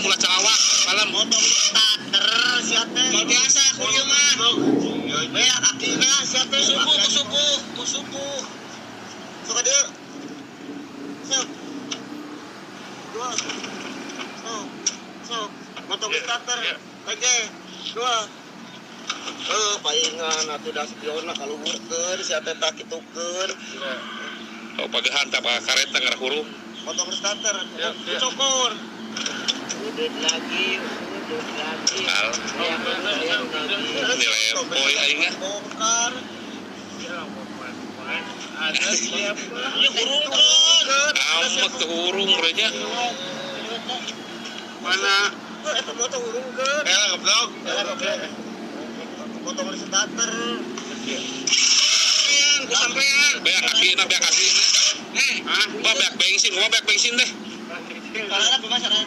Ulah calawak malam. Motong starter sia teh. Mal biasa ku ieu mah. Beak kakina sia teh. Kusuku, kusuku, kusuku. Sok dieu. Sok. Dua. Sok. Sok. Motong starter. Oke. Dua. Eh, palingan atuh da spionna kaluhurkeun sia teh, tak kitukeun. Oh, pagehan tah kareta ngarah hurung. Motong starter. Ya, ya. Cukur. Udah lagi, udah lagi. Al. Yang lagi. Nilai poy aing ah. Bongkar. Ada siapa? Ya hurungkeun. Amat teu hurung nya. Mana? Eh, eta motong hurungkeun. Eh, goblok. Ya, goblok. Motong starter. Sampean, ku sampean. Beak kakina, beak kakina. Eh, Hah? Gua beak bensin, gua beak bensin deh. Karena kumaha carana?